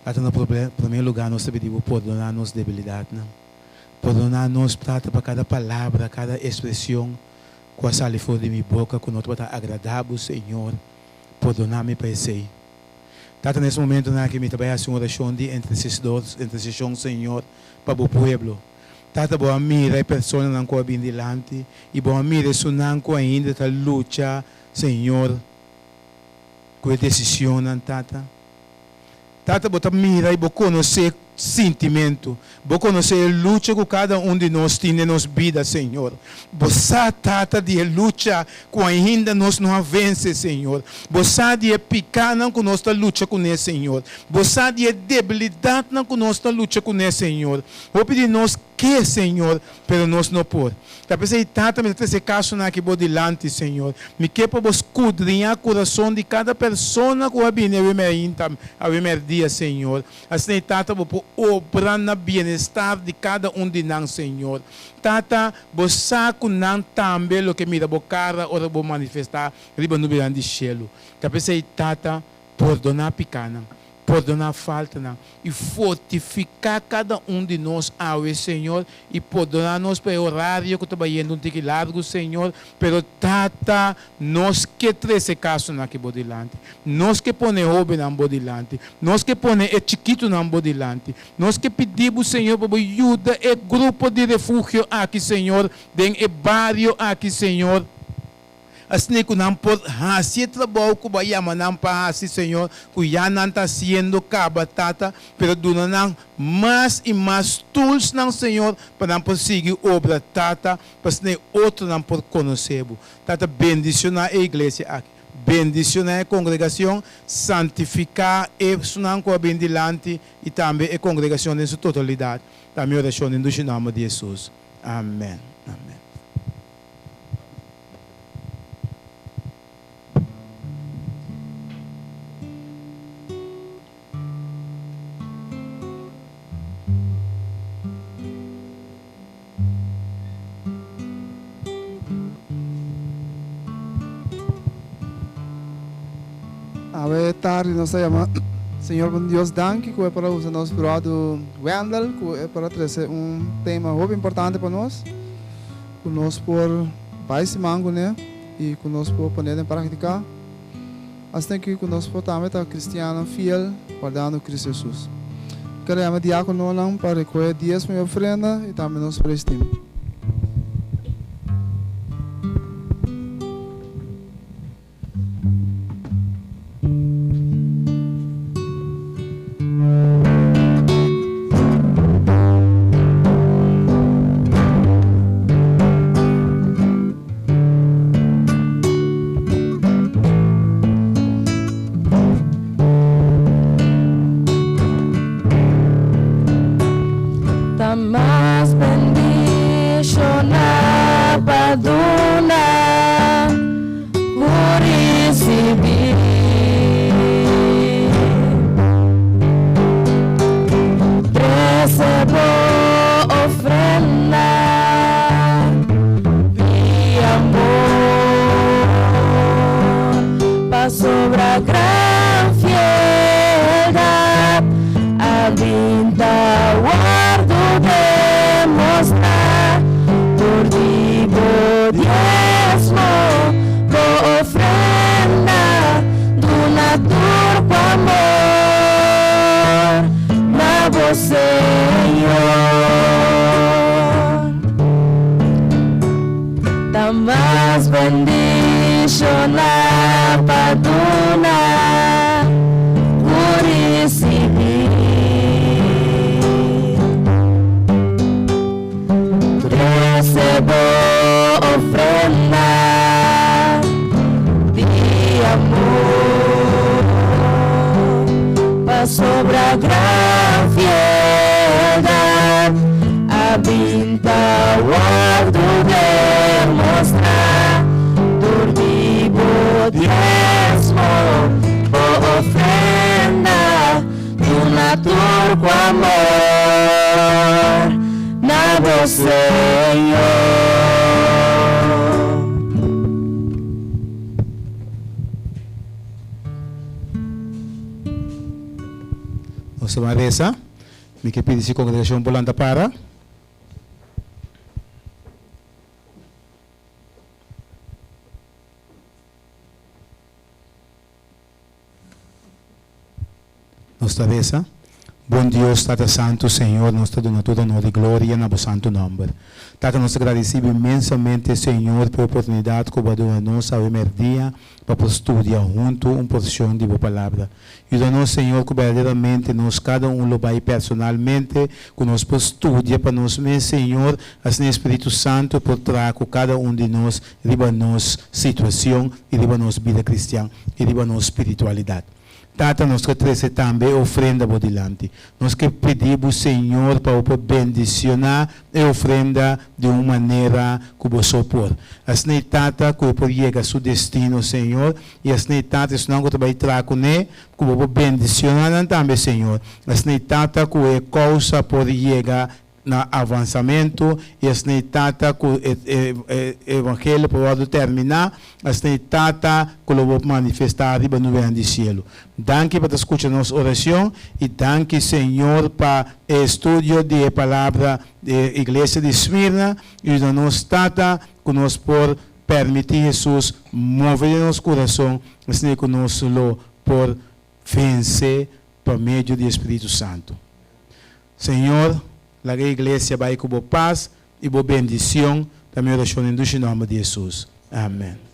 Tata, na promé lugá nos ta pidi Bo pordoná nos debilidatnan. Pordoná nos, Tata, pa kada palabra, kada ekspreshon ku a sali for di mi boka ku no tabata agradá Bo, Señor. Pordoná mi pa esei. Tata, na es momentonan aki mi ta bai hasi un orashon di interseshon, Señor, pa Bo pueblo. Tata, Bo a mira e personanan ku a bin dilanti i Bo a mira esunnan ku ainda ta lucha, Señor, ku e desishonnan, Tata. Tata, bo ta mira i bo konosé sintimentu. Bo konosé e lucha ku kada un di nos tin den nos bida, Señor. Bo sa, Tata, di e lucha ku ainda nos no a vense, Señor. Bo sa di e pikánan ku nos ta lucha kuné, Señor. Bo sa di e debilidatnan ku nos ta lucha kuné, Señor. Hopi di nos ke, Señor, pero nos no por. Ta p'esei, Tata, mi ta trese e kasonan aki Bo dilanti, Señor. Mi ke pa Bo skudriñá kurason di kada persona ku a bini awe meinta, awe mèrdia, Señor. Asin'ei, Tata, Bo por obra na bienestar di kada un di nan, Señor. Tata, Bo sa ku nan tambe lo ke mira Bo kara ora Bo manifestá riba nubinan di shelu. Ta p'esei, Tata, pordoná pikánan. Pordoná faltanan i fortifiká kada un di nos awe, Señor, i pordoná nos pa e orario ku ta bayendo un tiki largu, Señor, pero Tata, nos ke trese kasonan aki Bo dilanti. Nos ke pone e hóbennan Bo dilanti. Nos ke pone e chikitunan Bo dilanti. Nos ke pidi Bo, Señor, pa Bo yuda e grupo di refugio aki, Señor, den e bario aki, Señor. Asina ku nan por hasi e trabou ku Bo a yama nan pa hasi, Señor, ku ya nan ta hasiendo kaba, Tata, pero duna nan mas i mas toolsnan, Señor, pa nan por sigui obra, Tata, pa asina e otronan por konosé Bo. Tata, bendishoná e iglesia aki. Bendishoná e kongregashon, santifiká esunnan ku a bin dilanti i tambe e kongregashon den su totalidat. Ta mi orashon den dushi nòmber di Hesus. Amèn. Amèn. Awe tardi nos ta yama Señor bon Dios danki ku e por a usa nos bròder Wendell ku e por a trese un tema hopi importante pa nos. Ku nos por bai siman kuné i ku nos por pon'é den práktika. Asina ki ku nos por tambe ta kristiannan fiel wardando Kristu Hesus. Mi kere yama diákononan pa rekohé diesmo i ofrenda i tambe nos praise team. Ta mas bendishoná pa duna ku risibí. Trese bo ofrenda di amor, pasobra gran fieldad a bin ta wòrdu demostrá dor di bo diesmo, bo ofrenda duna tur ku amor na bo Señor. Ta mas bendishoná pa duna ku risibí. Trese bo ofrenda di amor, pasobra gran fieldad a bin ta wòrdu demostrá dor di bo diesmo, bo ofrenda. Duna tur ku amor na bo Señor. Nos ta ban resa. Mi ke pidi si kongregashon por lanta para. Nos ta resa, Bon Dios, Tata Santu, Señor, nos ta duna tur honor i gloria na Bo santu nòmber. Tata, nos ta gradisí Bo inmensamente, Señor, pa e oportunidat ku Bo a duna nos awe mèrdia pa por studia huntu un porshon di Bo Palabra. Yuda nos, Señor, ku berdaderamente nos kada un lo bai personalmente, ku nos por studia pa nos mes, Señor, asina e Spiritu Santu por traha ku kada un di nos riba nos situacion y riba nos bida cristian y riba nos spiritualidad. Tata, nos ke trece tambe e ofrenda bo dilanti. Nos ke pidi bo, Señor, pa bo por bendiciona e ofrenda di un manera cu bo so por. Asina e Tata, cu e por yega su destino, Señor, y asina e Tata, esunnan cu ta bay traha cune, cu bo por bendiciona nan tambe, Señor. Asina e Tata, cu e causa por yega. na avansamentu i asina e Tata ku e e evangelio por wòrdu terminá, asina e Tata ku lo bo manifestá riba nubenan di sielu. Danki pa ta skucha nos orashon i danki Señor pa e estudio di e palabra di e iglesia di Smirna. Yuda nos Tata ku nos por permití Hesus move den nos kurason asina ku nos lo por vense pa medio di e Spiritu Santu. Señor, laga e iglesia bai ku bo pas i bo bendicion, ta mi oracion den dushi nomber di Jesus. Amen.